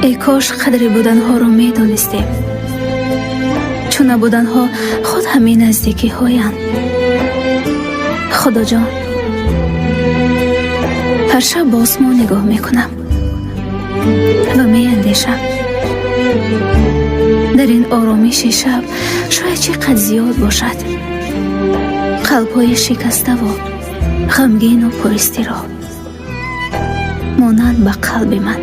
Эй кош қадри буданҳоро медонистем, чун набуданҳо худ ҳамин наздикиҳоянд. Худоҷон, ҳар шаб ба осмон нигоҳ мекунам ва меандешам, дар ин оромиши шаб шояд чӣ қадр зиёд бошад қалбҳои шикаставу ғамгину пуристироб, монанд ба қалби ман.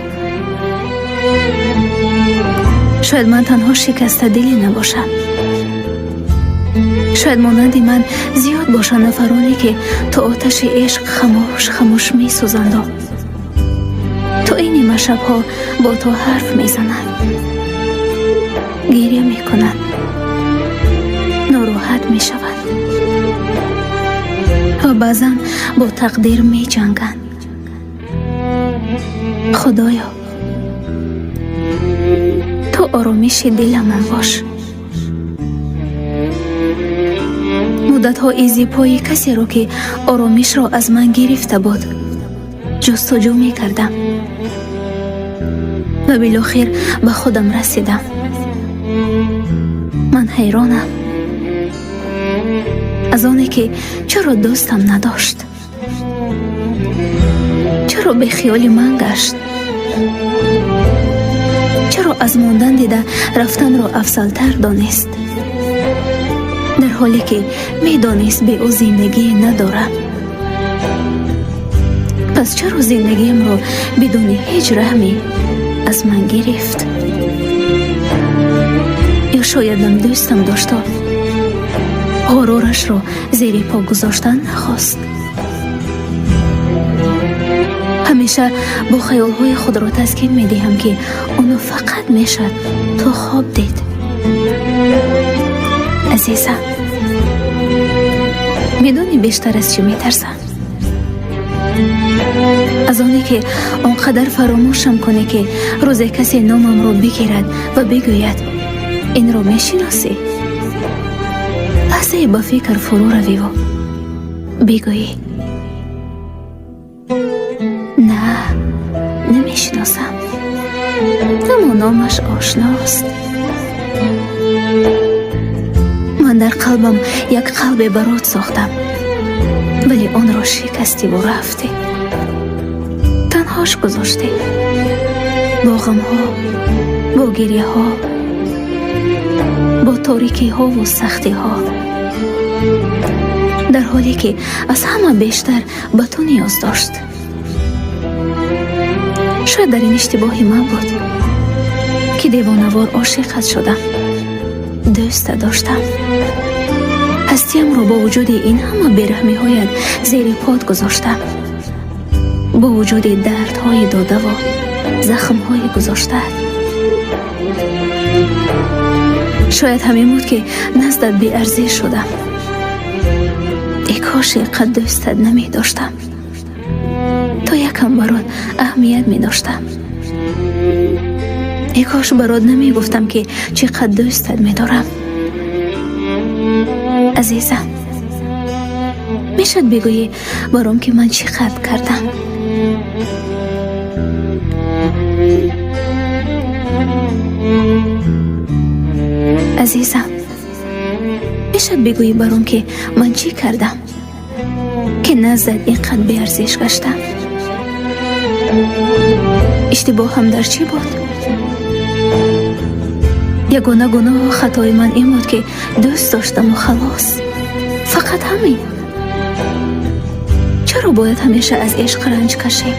Шояд ман танҳо шикастадиле набошам. Шояд монанди ман зиёд бошанд нафароне, ки то оташи ишқ хамӯш хамӯш месӯзанду то ин нимашабҳо бо ту ҳарф мезананд, гиря мекунанд, нороҳат мешаванд ва баъзан бо тақдир меҷанганд. Худоё, ту оромиши диламон бош. Муддатҳо изи пои касеро, ки оромишро аз ман гирифта буд, ҷустуҷӯ мекардам ва билохир ба худам расидам. Ман ҳайронам аз оне, ки чаро дӯстам надошт, чаро бехиёли ман гашт, чаро аз мондан дида рафтанро афзалтар донист, дар ҳоле ки медонист, бе ӯ зиндагие надорам. Пас чаро зиндагиамро бидуни ҳеҷ раҳме аз ман гирифт? Ё шоядам дӯстам дошто ғурурашро зери по гузоштан нахост? Ҳамеша бо хаёлҳои худро таскин медиҳам, ки оно фақат мешад то хоб дид. Азизам, медонӣ, бештар аз чӣ метарсам? Аз оне, ки он қадар фаромӯшам кунӣ, ки рӯзе касе номамро бигирад ва бигӯяд: «Инро мешиносӣ?» Лаҳзае ба фикр фурӯ равиву бигӯӣ: «На, намешиносам, аммо номаш ошност». Ман дар қалбам як қалбе барот сохтам, вале онро шикастиву рафтӣ, танҳош гузоштӣ бо ғамҳо, бо гирьяҳо, бо торикиҳову сахтиҳо, дар ҳоле ки аз ҳама бештар ба ту ниёз дошт. Шояд дар ин иштибоҳи ман буд, ки девонавор ошиқат шудам, дӯста доштам, ҳастиямро бо вуҷуди ин ҳама бераҳмиҳоят зери под гузоштам, бо вуҷуди дардҳои додаву захмҳои гузоштаат. Шояд ҳамин буд, ки наздат беарзиш шудам. Э коше қад дӯстат намедоштам, то якам барот аҳамият медоштам. Э кош барот намегуфтам, ки чӣ қад дӯстат медорам. Азизам, мешад бигӯӣ баром, ки ман чӣ қад кардам? Азизам, мешад бигӯӣ баром, ки ман чӣ кардам, ки наздат ин қад беарзиш гаштам? Иштибоҳам дар чӣ буд? Ягона гуноҳу хатои ман ин буд, ки дӯст доштаму халос, фақат ҳамин. Чаро бояд ҳамеша аз ишқ ранҷ кашем?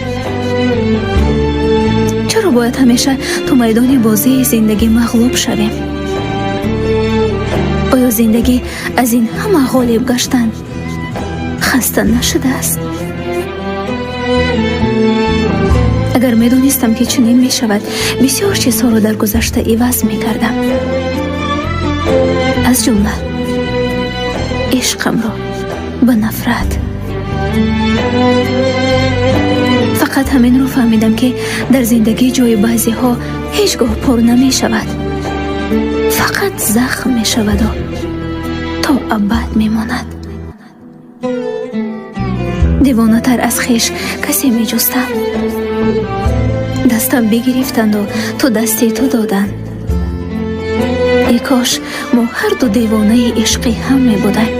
Чаро бояд ҳамеша ту майдони бозии зиндагӣ мағлуб шавем? Оё зиндагӣ аз ин ҳама ғолиб гаштан хаста нашудааст? Агар медонистам, ки чунин мешавад, бисёр чизҳоро дар гузашта иваз мекардам, аз ҷумла ишқамро ба нафрат. Фақат ҳаминро фаҳмидам, ки дар зиндагӣ ҷои баъзеҳо ҳеҷ гоҳ пур намешавад, фақат захм мешаваду то абад мемонад. Девонатар аз хеш касе меҷустам. Дастам бигирифтанду ту дасти ту доданд. Эй кош мо ҳарду девонаи ишқи ҳам мебудаем,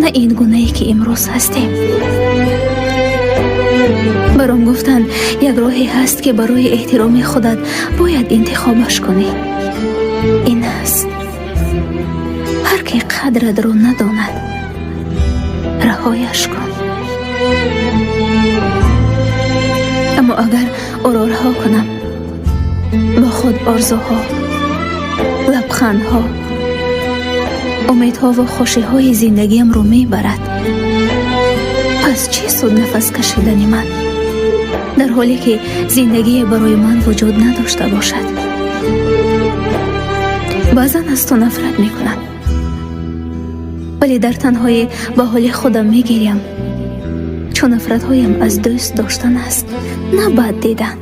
на ин гунае ки имрӯз ҳастем. Баром гуфтанд, як роҳе ҳаст, ки барои эҳтироми худат бояд интихобаш кунӣ. Ин аст: ҳар ки қадратро надонад, раҳояш кун. Аммо агар ӯро раҳо кунам, бо худ орзуҳо, лабхандҳо, умедҳову хушиҳои зиндагиамро мебарад. Пас чӣ суд нафас кашидани ман, дар ҳоле ки зиндагие барои ман вуҷуд надошта бошад? Баъзан аз ту нафрат мекунам, вале дар танҳоӣ ба ҳоли худам мегирям, чун нафратҳоям аз дӯст доштан аст, на бад дидан.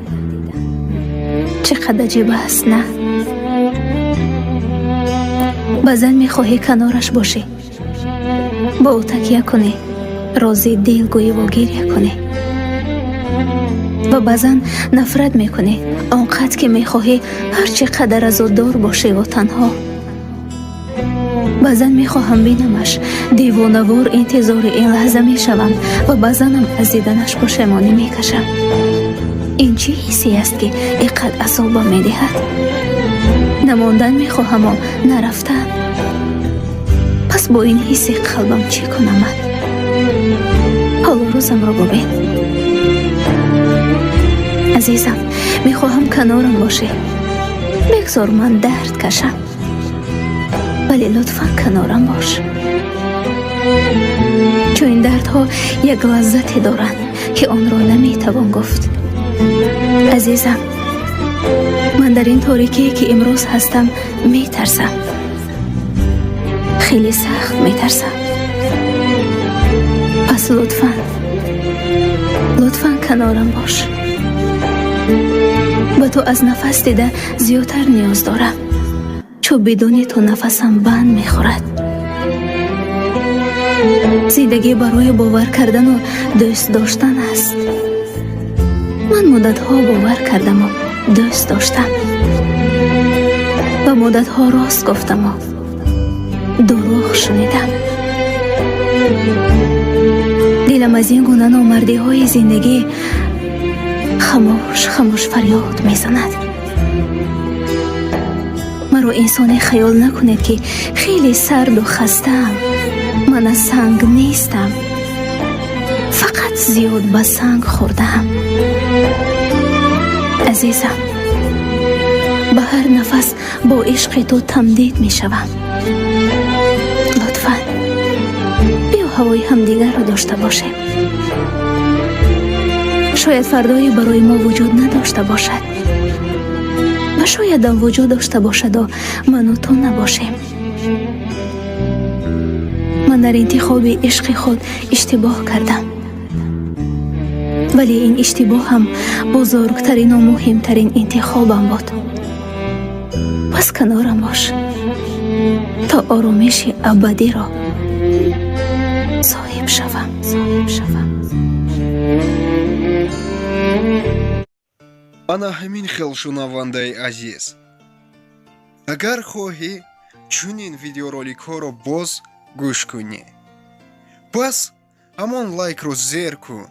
Чӣ қадар аҷиб аст, на? Баъзан мехоҳӣ канораш бошӣ, бо ӯ такя кунӣ, рози дил гӯиву гиря кунӣ. Ва баъзан нафрат мекунӣ, он қадр ки мехоҳӣ ҳар чӣ қадар аз ӯ дур бошиву танҳо. Баъзан мехоҳам бинамаш, девонавор интизори ин лаҳза мешавам ва баъзанам аз диданаш пушаймонӣ мекашам. Ин чӣ ҳиссе аст, ки ин қад азобам медиҳад? Намондан мехоҳаму нарафтан. Пас бо ин ҳисси қалбам чӣ кунам ман? Ҳоло рӯзамро бубин. Азизам, мехоҳам канорам бошӣ. Бигзор ман дард кашам, вале лутфан канорам бош. Чун ин дардҳо як лаззате доранд, ки онро наметавон гуфт. Азизам, ман дар ин торикие ки имрӯз ҳастам метарсам. Хеле сахт метарсам. Пас лутфан, лутфан канорам бош. Ба ту аз нафас дида зиёдтар ниёз дорам, чун бидуни ту нафасам банд мехӯрад. Зиндагӣ барои бовар кардану дӯст доштан аст. Ман муддатҳо бовар кардаму дӯст доштам ва муддатҳо рост гуфтаму дурӯғ шунидам. Дилам аз ин гуна номардиҳои зиндагӣ хамӯш хамӯш фарёд мезанад. Маро инсоне хаёл накунед, ки хеле сарду хастаам. Ман аз санг нестам, фақат зиёд ба санг хӯрдаам. Азизам, ба ҳар нафас бо ишқи ту тамдид мешавам. Лутфан биё ҳавои ҳамдигарро дошта бошем. Шояд фардое барои мо вуҷуд надошта бошад ва шоядам вуҷуд дошта бошаду ману ту набошем. Ман дар интихоби ишқи худ иштибоҳ кардам, вале ин иштибоҳам бузургтарину муҳимтарин интихобам буд. Пас канорам бош то оромиши абадиро соҳиб шавам, соҳиб шавам. Ана ҳамин хел, шунавандаи азиз, агар хоҳӣ чунин видеороликҳоро боз гӯш кунӣ, пас ҳамон лайкро зер кун.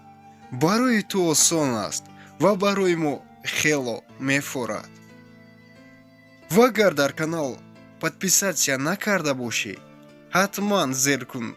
Барои ту осон аст ва барои мо хело мефорад. Ва агар дар канал подписаться накарда бошӣ, ҳатман зер кун.